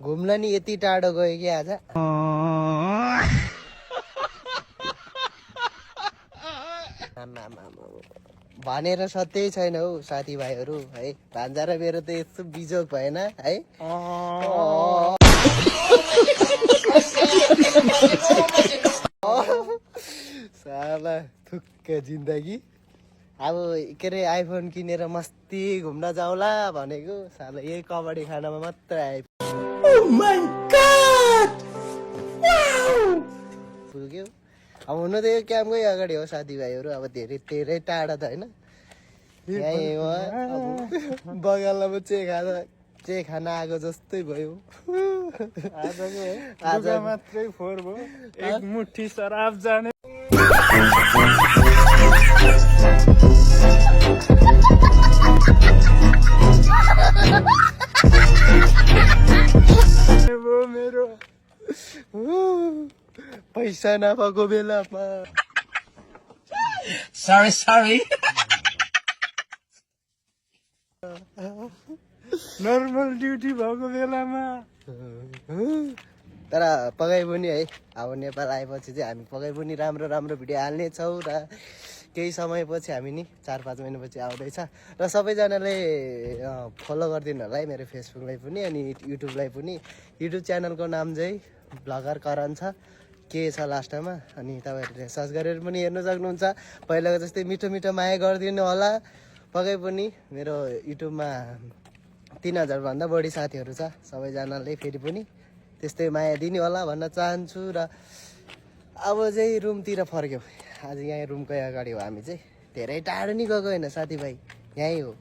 घुम्न नि यति टाढो गयो कि आज भनेर सत्यै छैन हौ साथीभाइहरू है। भान्जा र मेरो त यस्तो बिजोग भएन है। साला थुक्क जिन्दगी। अब के अरे आइफोन किनेर मस्ती घुम्न जाउँला भनेको साला यही कबड्डी खानामा मात्र आइ पुग्यो। अब हुनु त यो क्याम्पकै अगाडि हो साथीभाइहरू। अब धेरै टाढा त होइन, यहीँ हो। बगालमा चे खाना आएको जस्तै भयो। आज मात्रै फोहोर भयो, एक मुठी शराब जाने। मेरो पैसा नपाएको बेलामा सरी नर्मल ड्युटी भएको बेलामा। तर पकाइ पनि है, अब नेपाल आएपछि चाहिँ हामी पकाइ पनि राम्रो राम्रो भिडियो हाल्नेछौँ र केही समयपछि हामी नि 4-5 महिनापछि आउँदैछ। र सबैजनाले फलो गरिदिनु होला है मेरो फेसबुकलाई पनि अनि युट्युबलाई पनि। युट्युब च्यानलको नाम चाहिँ भ्लगर करण छ, के छ लास्टमा। अनि तपाईँहरूले सर्च गरेर पनि हेर्नु सक्नुहुन्छ। पहिलाको जस्तै मिठो मिठो माया गरिदिनु होला। पक्कै पनि मेरो युट्युबमा 3000 भन्दा बढी साथीहरू छ। सबैजनाले फेरि पनि त्यस्तै माया दिने होला भन्न चाहन्छु। र अब चाहिँ रुमतिर फर्क्यौँ। आज यहीँ रुमकै अगाडि हो हामी चाहिँ, धेरै टाढो नि गएको होइन साथीभाइ, यहीँ हो।